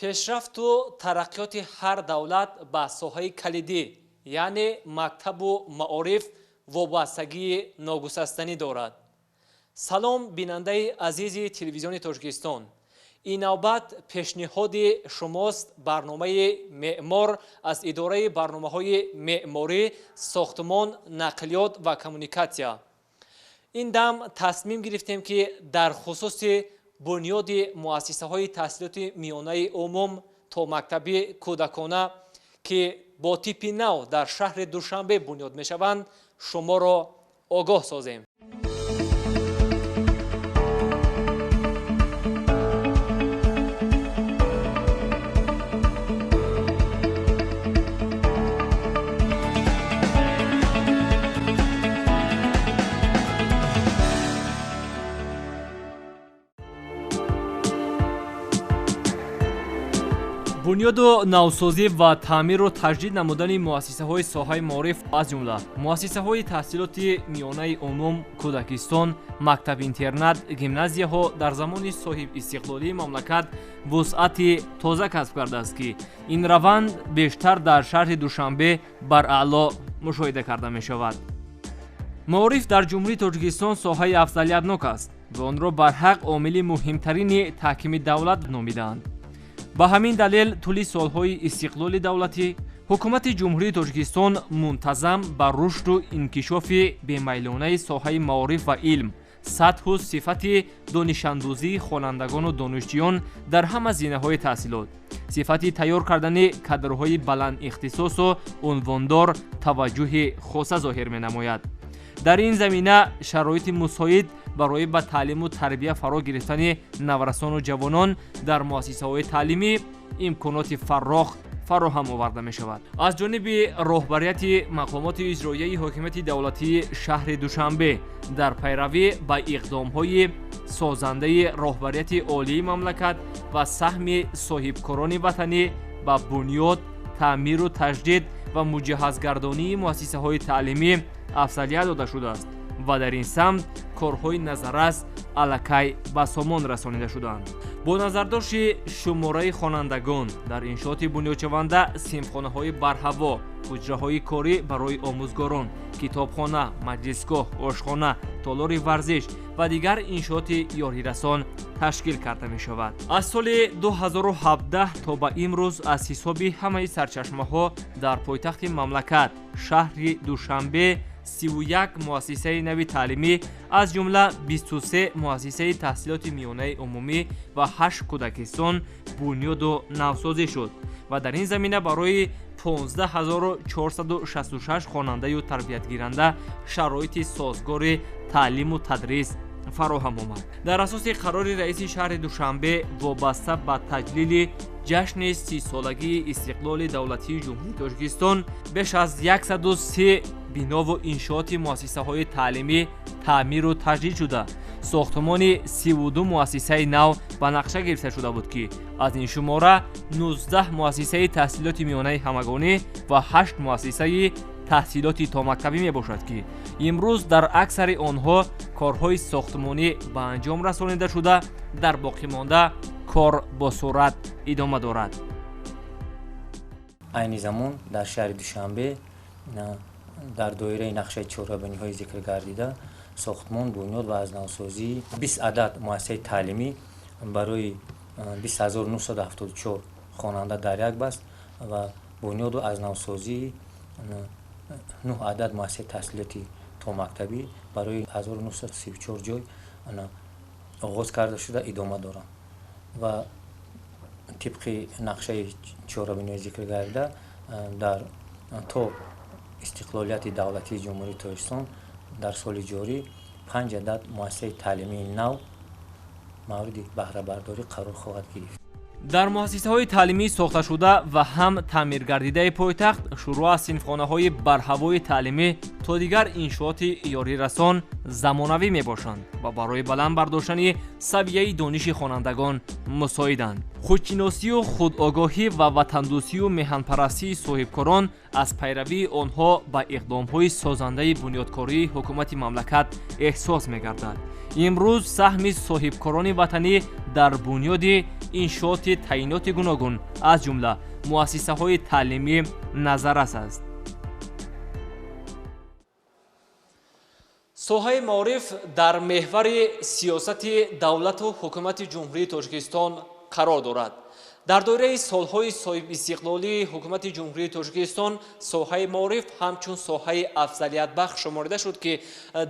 Пешрафту тараққиёти ҳар давлат ба соҳаи калидӣ, яъне мактабу маориф вобастагии ногусастанӣ дорад. Салом, бинандаи азизи телевизиони Тоҷикистон. Ин навбат пешниҳоди шумост барномаи меъмор аз идораи барномаҳои меъморӣ, сохтмон, нақлиёт ва коммуникатсия. Ин дам тасмим гирифтем, ки дар хусуси бунёди муассисаҳои таҳсилоти миёнаи умум то мактаби кӯдакона, ки бо типи нав дар шаҳри Душанбе бунёд мешаванд, шуморо огоҳ созем. Бунёду навсозӣ ва таъмиру таҷдид намудани муассисаҳои соҳаи маориф, аз ҷумла муассисаҳои таҳсилоти миёнаи умум, кӯдакистон, мактаб-интернат, гимназияҳо дар замони соҳибистиқлолии мамлакат вусъати тоза касб кардааст, ки ин раванд бештар дар шаҳри Душанбе бараъло мушоҳида карда мешавад. Маориф дар Ҷумҳурии Тоҷикистон соҳаи афзалиятнок аст ва онро барҳақ омили муҳимтарини таҳкими давлат номидаанд. Ба ҳамин далел тӯли солҳои истиқлоли давлатӣ ҳукумати Ҷумҳурии Тоҷикистон мунтазам ба рушду инкишофи бемайлонаи соҳаи маориф ва илм, сатҳу сифати донишандӯзии хонандагону донишҷӯён дар ҳама зинаҳои таҳсилот, сифати тайёр кардани кадрҳои баландихтисосу унвондор таваҷҷӯҳи хоса зоҳир менамояд. Дар ин замина шароити мусоид барои ба таълиму тарбия фаро гирифтани наврасону ҷавонон дар муассисаҳои таълимӣ имконоти фаррох фароҳам оварда мешавад. Аз ҷониби роҳбарияти мақомоти иҷроияи ҳокимияти давлатии шаҳри Душанбе дар пайравӣ ба иқдомҳои созандаи роҳбарияти олии мамлакат ва саҳми соҳибкорони ватанӣ ба бунёд, таъмиру таҷдид ва муҷаҳҳазгардонии муассисаҳои таълимӣ афзалият дода шудааст ва дар ин самт корҳои назаррас аллакай ба сомон расонида шудаанд. Бо назардошти шумораи хонандагон дар иншооти бунёдшаванда синфхонаҳои барҳаво, ҳуҷраҳои корӣ барои омӯзгорон, китобхона, маҷлисгоҳ, ошхона, толори варзиш ва дигар иншооти ёрирасон ташкил карда мешавад. Аз соли 2017 то ба имрӯз аз ҳисоби ҳамаи сарчашмаҳо дар пойтахти мамлакат шаҳри Душанбе 31 муассисаи нави таълимӣ, аз ҷумла 23 муассисаи таҳсилоти миёнаи умумӣ ва 8 кӯдакистон бунёду навсозӣ шуд ва дар ин замина барои 15466 хонандаю тарбиятгиранда шароити созгори таълиму тадрис фароҳам омад. Дар асоси қарори раиси шаҳри Душанбе вобаста ба таҷлили ҷашни 30-солагии истиқлоли давлатии Ҷумҳурии Тоҷикистон беш аз 103 бинову иншооти муассисаҳои таълимӣ таъмиру таҷдид шуда, сохтмони 32 муассисаи нав ба нақша гирифта шуда буд, ки аз ин шумора 19 муассисаи таҳсилоти миёнаи ҳамагонӣ ва 8 муассисаи таҳсилоти томактабӣ мебошад, ки имрӯз дар аксари онҳо корҳои сохтмонӣ ба анҷом расонида шуда, дар боқимонда кор бо суръат идома дорад. Айни замон дар шаҳри Душанбе дар доираи нақшаи чорабиниҳои зикр гардида сохтмон, бунёд ва аз навсозии 20 адад муассисаи таълимӣ барои 20974 хонанда дар як баст ва бунёду аз навсозии 9 адад муассисаи таҳсилоти томактабӣ барои 1934 ҷой оғоз карда шуда идома доранд ва тибқи нақшаи чорабиниҳои зикр гардида дар то истиқлолияти давлатии Ҷумҳурии Тоҷикистон дар соли ҷорӣ 5 адад муассисаи таълимии нав мавриди баҳрабардорӣ қарор хоҳад гирифт. Дар муассисаҳои таълимӣ сохташуда ва ҳам таъмиргардидаи пойтахт шурӯъ аз синфхонаҳои барҳавои таълимӣ то дигар иншооти ёрирасон замонавӣ мебошанд ва барои баланд бардоштани савияи дониши хонандагон мусоиданд. Худшиносию худогоҳӣ ва ватандӯстию меҳанпарастии соҳибкорон аз пайравии онҳо ба иқдомҳои созандаи бунёдкории ҳукумати мамлакат эҳсос мегардад. Имрӯз саҳми соҳибкорони ватанӣ дар бунёди иншооти таъиноти гуногун аз ҷумла муассисаҳои таълимӣ назаррас аст. Соҳаи маориф дар меҳвари сиёсати давлату ҳукумати Ҷумҳурии Тоҷикистон қарор дорад. Дар доираи солҳои соҳибистиқлолии ҳукумати Ҷумҳурии Тоҷикистон соҳаи маориф ҳамчун соҳаи афзалиятбахш шуморида шуд, ки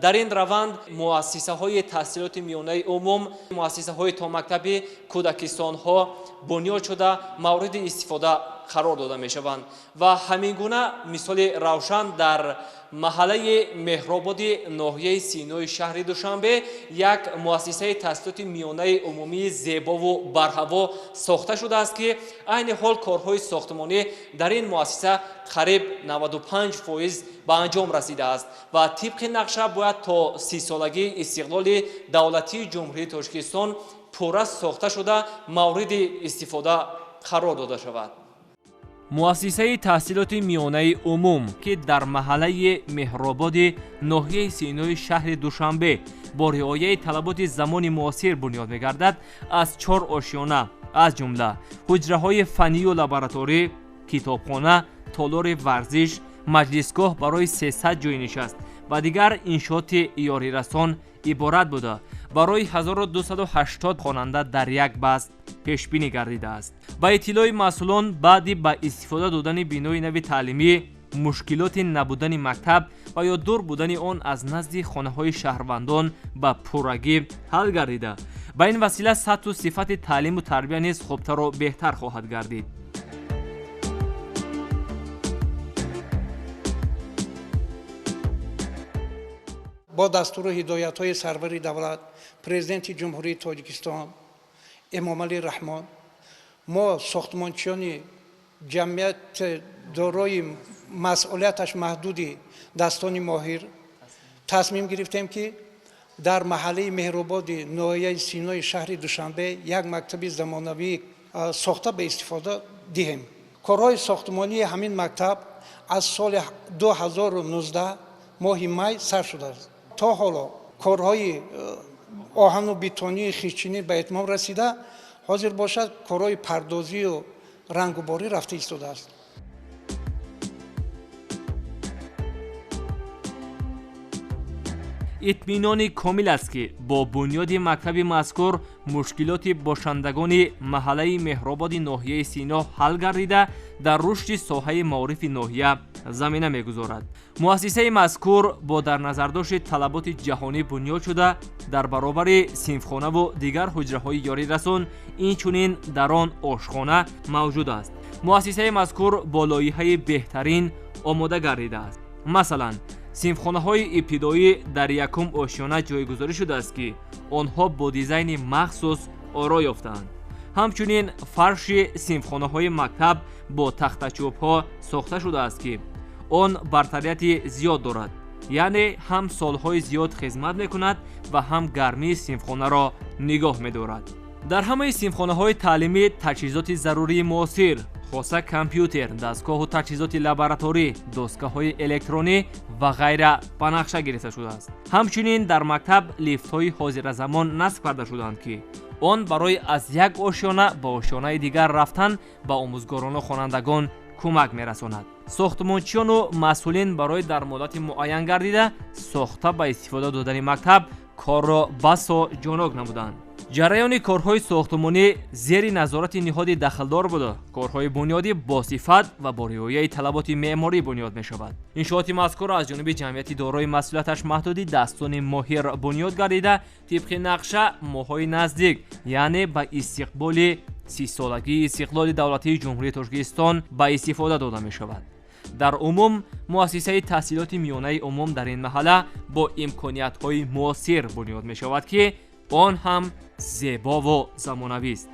дар ин раванд муассисаҳои таҳсилоти миёнаи умум, муассисаҳои томактабӣ, кӯдакистонҳо бунёд шуда мавриди истифода қарор дода мешаванд. Ва ҳамин гуна мисоли равшан дар маҳаллаи Меҳрободи ноҳияи Синои шаҳри Душанбе як муассисаи таҳсилоти миёнаи умумии зебову барҳаво сохта шудааст, ки айни ҳол корҳои сохтмонӣ дар ин муассиса қариб 95% ба анҷом расидааст ва тибқи нақша бояд то 30-солагии истиқлоли давлатии Ҷумҳурии Тоҷикистон пурра сохта шуда мавриди истифода қарор дода шавад. Муассисаи таҳсилоти миёнаи умум, ки дар маҳаллаи Меҳрободи ноҳияи Синои шаҳри Душанбе бо риояи талаботи замони муосир бунёд мегардад, аз 4 ошёна аз ҷумла ҳуҷраҳои фаннию лабораторӣ, китобхона, толори варзиш, маҷлисгоҳ барои 300 ҷойи нишаст ва дигар иншооти ёрирасон иборат буда, барои 1280 хонанда дар як баст пешбинӣ гардидааст. Ба иттилои масъулон, баъди ба истифода додани бинои нави таълимӣ, мушкилоти набудани мактаб ва ё дур будани он аз назди хонаҳои шаҳрвандон ба пуррагӣ ҳал гардида, ба ин васила сатҳу сифати таълиму тарбия низ хубтару беҳтар хоҳад гардид. Бо дастуру ҳидоятҳои сарвари давлат, президенти Ҷумҳурии Тоҷикистон Эмомалӣ Раҳмон, мо сохтмончиёни ҷамъият дорои масъулияташ маҳдуди дастони моҳир тасмим гирифтем, ки дар маҳаллаи Меҳрободи ноҳияи Синои шаҳри Душанбе як мактаби замонавӣ сохта ба истифода диҳем. Корҳои сохтмонии ҳамин мактаб аз соли 2019 моҳи май сар шудааст. То ҳоло корҳои оҳану бетонии хишчинӣ ба итмом расида, ҳозир бошад корҳои пардозию рангуборӣ рафта истодааст. Итминони комил аст, ки бо бунёди мактаби мазкур мушкилоти бошандагони маҳаллаи Меҳрободи ноҳияи Сино ҳал гардида, дар рушди соҳаи маорифи ноҳия замина мегузорад. Муассисаи мазкур бо дар назардошти талаботи ҷаҳонӣ бунёд шуда, дар баробари синфхонаву дигар ҳуҷраҳои ёрирасон инчунин дар он ошхона мавҷуд аст. Муассисаи мазкур бо лоиҳаи беҳтарин омода гардидааст. Масалан, синфхонаҳои ибтидоӣ дар якум ошёна ҷойгузорӣ шудааст, ки онҳо бо дизайни махсус оро ёфтаанд. Ҳамчунин фарши синфхонаҳои мактаб бо тахтачӯбҳо сохта шудааст, ки он бартарияти зиёд дорад, яъне ҳам солҳои зиёд хизмат мекунад ва ҳам гармии синфхонаро нигоҳ медорад. Дар ҳамаи синфхонаҳои таълимӣ таҷҳизоти зарурии муосир, хоса компютер, дастгоҳу таҷҳизоти лабораторӣ, доскаҳои электронӣ ва ғайра ба нақша гирифта шудааст. Ҳамчунин дар мактаб лифтҳои ҳозиразамон насб карда шудаанд, ки он барои аз як ошёна ба ошёнаи дигар рафтан ба омӯзгорону хонандагон кӯмак мерасонад. Сохтмончиёну масъулин барои дар муддати муайян гардида сохта ба истифода додани мактаб корро басо ҷонок намуданд. Ҷараёни корҳои сохтмонӣ зери назорати ниҳоди дахлдор буда, корҳои бунёдӣ бо сифат ва бо риояи талаботи меъморӣ бунёд мешавад. Иншооти мазкур аз ҷониби ҷамъияти дорои масъулияташ маҳдуди дастони моҳир бунёд гардида, тибқи нақша моҳҳои наздик, яъне ба истиқболи 30-солагии истиқлоли давлатии Ҷумҳурии Тоҷикистон ба истифода дода мешавад. Дар умум муассисаи таҳсилоти миёнаи умум дар ин маҳалла бо имкониятҳои муосир бунёд мешавад, ки он ҳам зебову замонавист.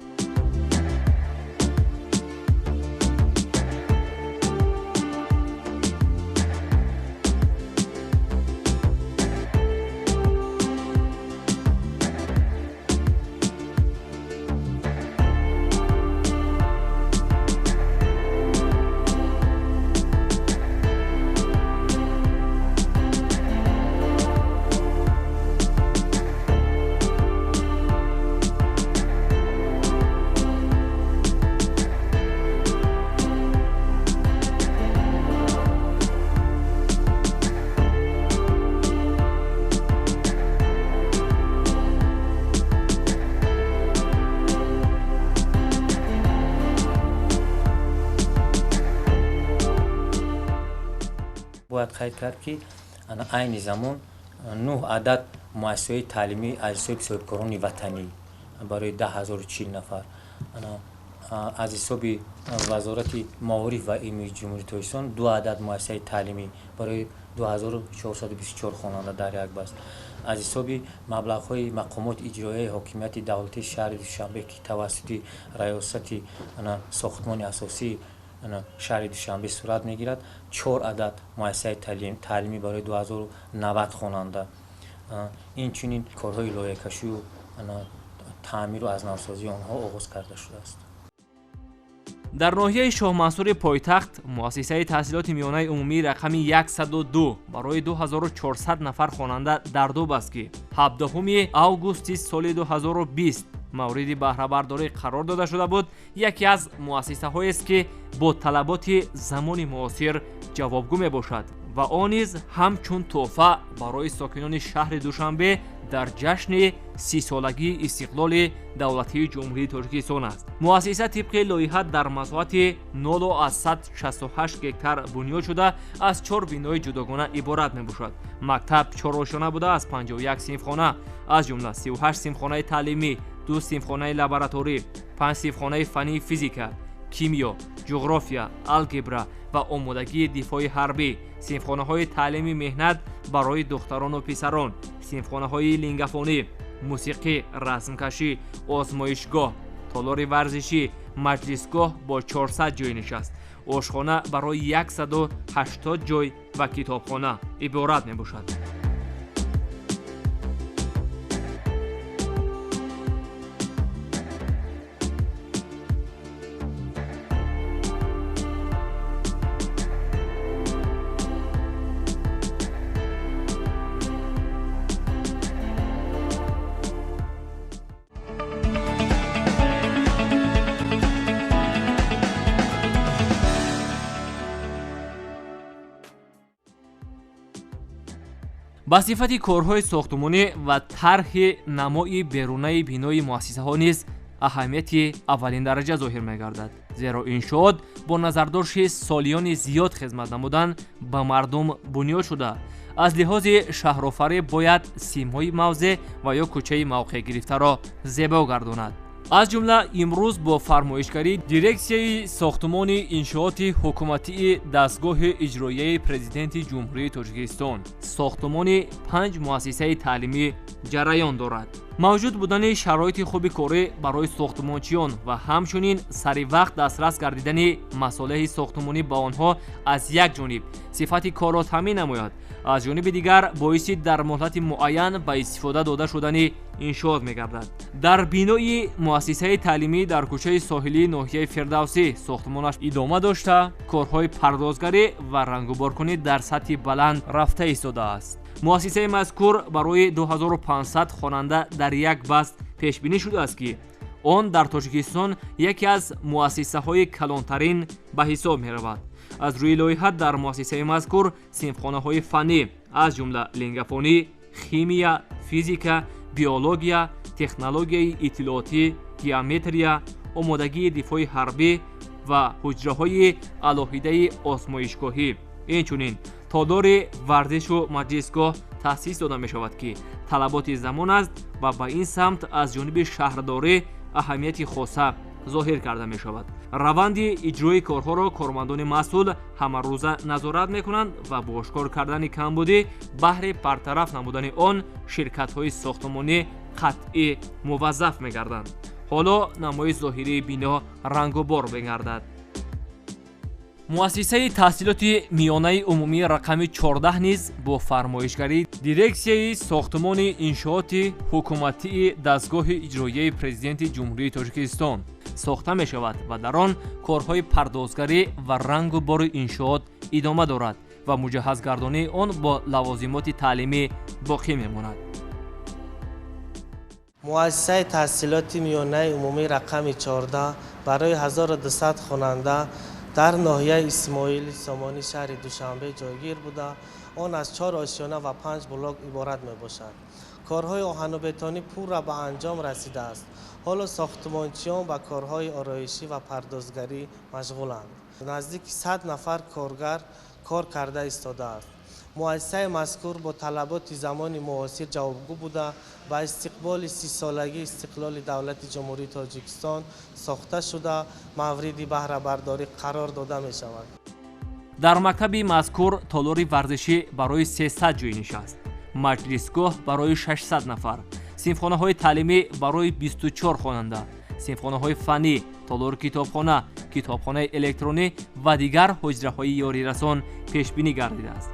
Бояд қайд кард, ки айни замон 9 адад муассисаҳои таълимӣ аз ҳисоби соҳибкорони ватанӣ барои 10 040 нафар, аз ҳисоби Вазорати маориф ва илми Ҷумҳурии Тоҷикистон ду адад муассисаи таълимӣ барои 2424 хонанда дар як баст, аз ҳисоби маблағҳои мақомоти иҷроияи ҳокимияти давлатии шаҳри Душанбе, ки тавассути Раёсати сохтмони асосии шаҳри Душанбе сурат мегирад, чор адад муассисаи таълимӣ барои 2090 хонанда. Инчунин корҳои лоиҳакашию таъмиру аз навсозии онҳо оғоз карда шудааст. Дар ноҳияи Шоҳмансури пойтахт муассисаи таҳсилоти миёнаи умумии рақами 102 барои 2400 нафар хонанда дар ду баст, ки 17 августи соли 2020 мавриди баҳрабардорӣ қарор дода шуда буд, яке аз муассисаҳоест, ки бо талаботи замони муосир ҷавобгӯ мебошад ва он низ ҳамчун тӯҳфа барои сокинони шаҳри Душанбе дар ҷашни 30-солагии истиқлоли давлатии Ҷумҳурии Тоҷикистон аст. Муассиса тибқи лоиҳа дар масоҳати 0,68 гектар бунёд шуда, аз чор бинои ҷудогона иборат мебошад. Мактаб чорошона буда, аз 51 синфхона, аз ҷумла 38 синфхонаи таълимӣ, ду синфхонаи лабораторӣ, панҷ синфхонаи фаннии физика, кимиё, ҷуғрофия, алгебра ва омодагии дифои ҳарбӣ, синфхонаҳои таълими меҳнат барои духтарону писарон, синфхонаҳои лингафонӣ, мусиқӣ, расмкашӣ, озмоишгоҳ, толори варзишӣ, маҷлисгоҳ бо 400 ҷой нишаст, ошхона барои 180 ҷой ва китобхона иборат мебошад. Ба сифати корҳои сохтумонӣ ва тарҳи намои берунаи бинои муассисаҳо низ аҳамияти аввалиндараҷа зоҳир мегардад, зеро иншоот бо назардошти солиёни зиёд хизмат намудан ба мардум бунёд шуда, аз лиҳози шаҳрофарӣ бояд симҳои мавзеъ ва ё кӯчаи мавқеъ гирифтаро зебо гардонад. Аз ҷумла имрӯз бо фармоишгарии Дирексияи сохтумони иншооти ҳукуматии дастгоҳи иҷроияи Президенти Ҷумҳурии Тоҷикистон сохтумони панҷ муассисаи таълимӣ ҷараён дорад. Мавҷуд будани шароити хуби корӣ барои сохтумончиён ва ҳамчунин сари вақт дастрас гардидани масолеҳи сохтумонӣ ба онҳо аз як ҷониб сифати корро таъмин намояд, аз ҷониби дигар боиси дар муҳлати муайян ба истифода дода шудани иншоот мегардад. Дар бинои муассисаи таълимӣ дар кӯчаи соҳилии ноҳияи Фирдавсӣ сохтумонаш идома дошта, корҳои пардозгарӣ ва рангуборкунӣ дар сатҳи баланд рафта истодааст. Муассисаи мазкур барои 2500 хонанда дар як баст пешбинӣ шудааст, ки он дар Тоҷикистон яке аз муассисаҳои калонтарин ба ҳисоб меравад. Аз рӯи лоиҳа дар муассисаи мазкур синфхонаҳои фаннӣ, аз ҷумла лингафонӣ, химия, физика, биология, технологияи иттилоотӣ, геометрия, омодагии дифои ҳарбӣ ва ҳуҷраҳои алоҳидаи озмоишгоҳӣ, инчунин толори варзишу маҷлисгоҳ таъсис дода мешавад, ки талаботи замон аст ва ба ин самт аз ҷониби шаҳрдорӣ аҳамияти хоса зоҳир карда мешавад. Раванди иҷрои корҳоро кормандони масъул ҳамарӯза назорат мекунанд ва бо ошкор кардани камбудӣ баҳри бартараф намудани он ширкатҳои сохтумонӣ қатъӣ муваззаф мегарданд. Ҳоло намои зоҳирии бино рангубор мегардад. Муассисаи таҳсилоти миёнаи умумии рақами 14 низ бо фармоишгарии Дирексияи сохтумони иншооти ҳукуматии дастгоҳи иҷроияи Президенти Ҷумҳурии Тоҷикистон сохта мешавад ва дар он корҳои пардозгарӣ ва рангу бори иншоот идома дорад ва муҷаҳҳазгардонии он бо лавозимоти таълимӣ боқӣ мемонад. Муассисаи таҳсилоти миёнаи умумии рақами 14 барои 1200 хонанда дар ноҳияи Исмоили Сомонӣ шаҳри Душанбе ҷойгир буда, он аз чор ошёна ва панҷ блок иборат мебошад. Корҳои оҳанубетонӣ пурра ба анҷом расидааст. Ҳоло сохтумончиён ба корҳои ороишӣ ва пардозгарӣ машғуланд. Наздики 100 нафар коргар кор карда истодааст. Муассисаи мазкур бо талаботи замони муосир ҷавобгӯ буда, ба истиқболи 30-солагии истиқлоли давлати Ҷумҳурии Тоҷикистон сохта шуда, мавриди баҳрабардорӣ қарор дода мешавад. Дар мактаби мазкур толори варзишӣ барои 300 ҷой нишаст, маҷлисгоҳ барои 600 нафар, синфхонаҳои таълимӣ барои 24 хонанда, синфхонаҳои фаннӣ, толори китобхона, китобхонаи электронӣ ва дигар ҳуҷраҳои ёрирасон пешбинӣ гардидааст.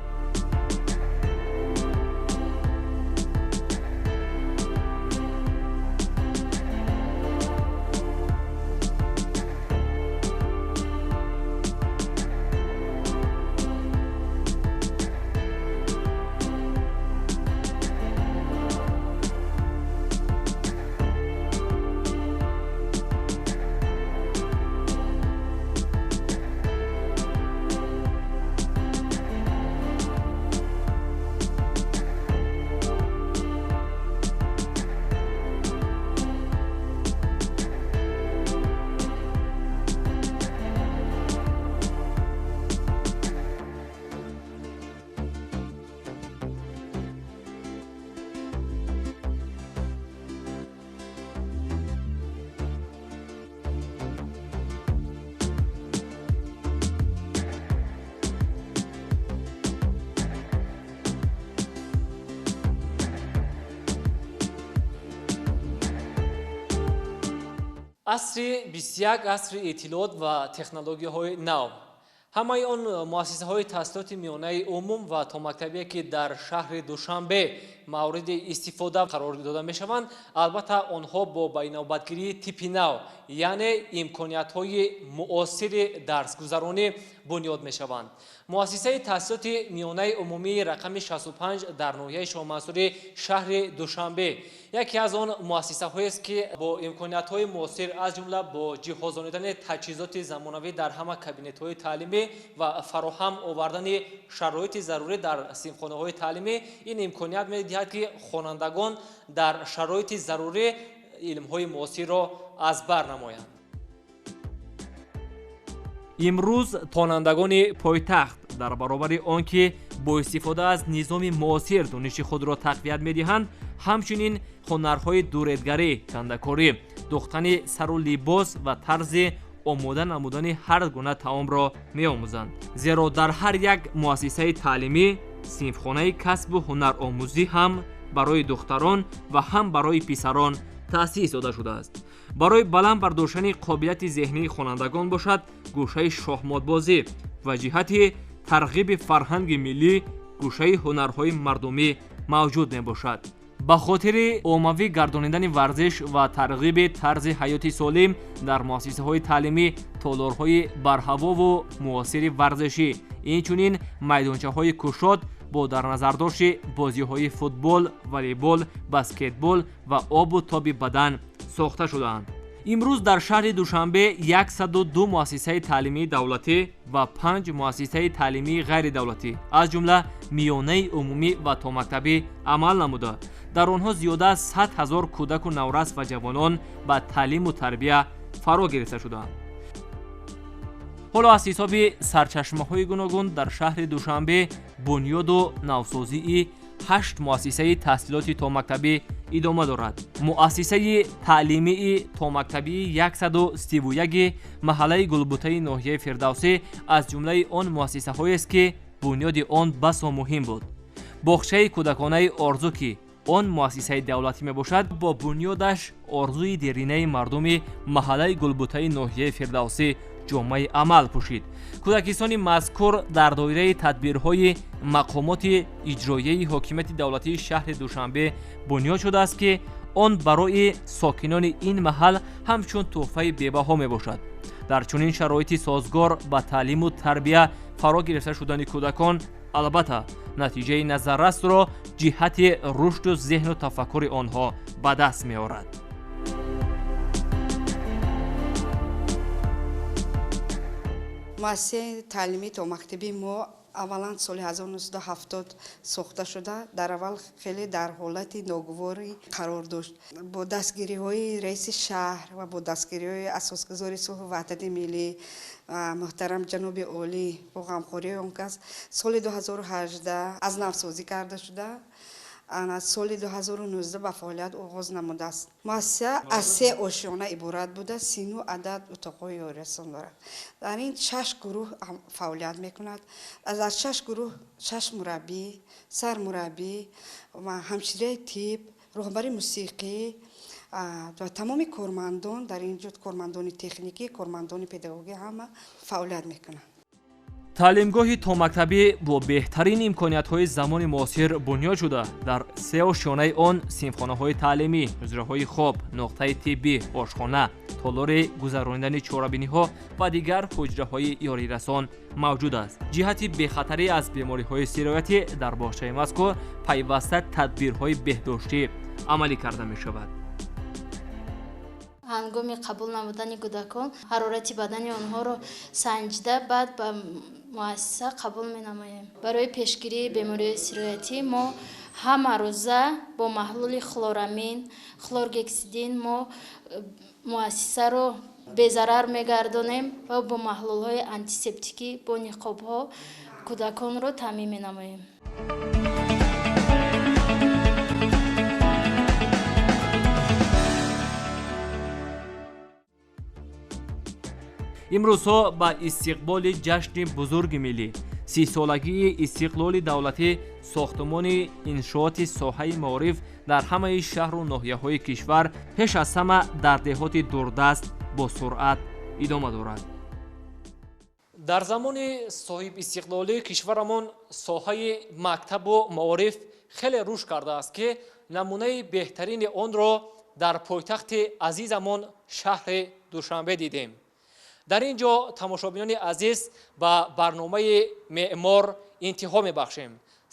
Асри 21 асри иттилоот ва технологияҳои нав. Ҳамаи он муассисаҳои таҳсилоти миёнаи умум ва томактабие, ки дар шаҳри Душанбе мавриди истифода қарор дода мешаванд, албатта онҳо бо байнавбатгирии типи нав, яъне имкониятҳои муосири дарсгузаронӣ бунёд мешаванд. Муассисаи таҳсилоти миёнаи умумии рақами 65 дар ноҳияи Шоҳмансури шаҳри Душанбе яке аз он муассисаҳоест, ки бо имкониятҳои муосир, аз ҷумла бо ҷиҳозонидани таҷҳизоти замонавӣ дар ҳама кабинетҳои таълимӣ ва фароҳам овардани шароити зарурӣ дар синфхонаҳои таълимӣ, ин имконият медиҳад, ки хонандагон дар шароити зарурӣ илмҳои муосирро аз бар намоянд. Имрӯз хонандагони пойтахт дар баробари он ки бо истифода аз низоми муосир дониши худро тақвият медиҳанд, ҳамчунин ҳунарҳои дуредгарӣ, кандакорӣ, духтани сару либос ва тарзи омода намудани ҳар гуна таомро меомӯзанд. Зеро дар ҳар як муассисаи таълимӣ синфхонаи касбу ҳунаромӯзӣ ҳам барои духтарон ва ҳам барои писарон таъсис дода шудааст. Барои баланд бардоштани қобилияти зеҳнии хонандагон бошад, гӯшаи шоҳмотбозӣ ва ҷиҳати тарғиби фарҳанги миллӣ гӯшаи ҳунарҳои мардумӣ мавҷуд мебошад. Ба хотири оммавӣ гардонидани варзиш ва тарғиби тарзи ҳаёти солим дар муассисаҳои таълимӣ толорҳои барҳавову муосири варзишӣ, инчунин майдончаҳои кушод бо дар назардошти бозиҳои футбол, волейбол, баскетбол ва обу тоби бадан сохта шудаанд. Имрӯз дар шаҳри Душанбе 102 муассисаи таълимии давлатӣ ва 5 муассисаи таълимии ғайридавлатӣ, аз ҷумла миёнаи умумӣ ва томактабӣ амал намуда, дар онҳо зиёда аз 100 000 кӯдаку наврас ва ҷавонон ба таълиму тарбия фаро гирифта шудаанд. Ҳоло аз ҳисоби сарчашмаҳои гуногун дар шаҳри Душанбе бунёду навсозии 8 муассисаи таҳсилоти томактабӣ идома дорад. Муассисаи таълимии томактабии 131 маҳаллаи Гулбутаи ноҳияи Фирдавсӣ аз ҷумлаи он муассисаҳоест, ки бунёди он басо муҳим буд. Боғчаи кӯдаконаи Орзу, ки он муассисаи давлатӣ мебошад, бо бунёдаш орзуи деринаи мардуми маҳаллаи Гулбутаи ноҳияи Фирдавсӣ ҷомаи амал пӯшид. Кӯдакистони мазкур дар доираи тадбирҳои мақомоти иҷроияи ҳокимияти давлатии шаҳри Душанбе бунёд шудааст, ки он барои сокинони ин маҳал ҳамчун тӯҳфаи бебаҳо мебошад. Дар чунин шароити созгор ба таълиму тарбия фаро гирифта шудани кӯдакон албатта натиҷаи назаррасро ҷиҳати рушду зеҳну тафаккури онҳо ба даст меорад. Муассисаи таълимии томактабии мо Аввалан соли 1970 сохта шуда, дар аввал хеле дар ҳолати ногуворӣ қарор дошт. Бо дастгириҳои раиси шаҳр ва бо дастгириҳои асосгузори сулҳу ваҳдати миллӣ муҳтарам ҷаноби олӣ, бо ғамхории он кас соли 2018 аз навсозӣ карда шуда, соли 2019 ба фаъолият оғоз намудааст. Муассиса аз се ошёна иборат буда, 39 адад утоқҳои ёрирасон дорад. Дар ин шаш гурӯҳ фаъолият мекунад. Аз шаш гурӯҳ шаш мураббӣ, сармураббӣ ва ҳамшираи тиб, роҳбари мусиқӣ ва тамоми кормандон дар ин ҷо, кормандони техникӣ, кормандони педагогӣ ҳама фаъолият мекунанд. Таълимгоҳи томактабӣ бо беҳтарин имкониятҳои замони муосир бунёд шуда, дар се ошёнаи он синфхонаҳои таълимӣ, ҳуҷраҳои хоб, нуқтаи тиббӣ, ошхона, толори гузаронидани чорабиниҳо ва дигар ҳуҷраҳои ёрирасон мавҷуд аст. Ҷиҳати бехатарӣ аз бемориҳои сироятӣ дар боғчаи мазкур пайваста тадбирҳои беҳдоштӣ амалӣ карда мешавад. Ҳангоми қабул намудани кӯдакон ҳарорати бадани онҳоро санҷида, баъд ба муассиса қабул менамоем. Барои пешгирии бемориҳои сироятӣ мо ҳама рӯза бо маҳлули хлорамин, хлоргексидин мо муассисаро безарар мегардонем ва бо маҳлулҳои антисептикӣ, бо ниқобҳо кӯдаконро таъмин менамоем. Имрӯзҳо ба истиқболи ҷашни бузурги миллӣ, 30-солагии истиқлоли давлатӣ, сохтумони иншооти соҳаи маориф дар ҳамаи шаҳру ноҳияҳои кишвар, пеш аз ҳама дар деҳоти дурдаст бо суръат идома дорад. Дар замони соҳибистиқлолии кишварамон соҳаи мактабу маориф хеле рушд кардааст, ки намунаи беҳтарини онро дар пойтахти азизамон шаҳри Душанбе дидем. Дар ин ҷо, тамошобинони азиз, ба барномаи меъмор интиҳо мебахшем.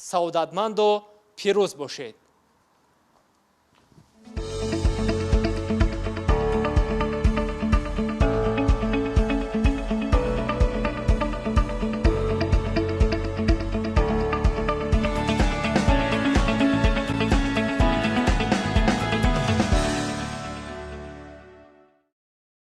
Саодатманду пирӯз бошед.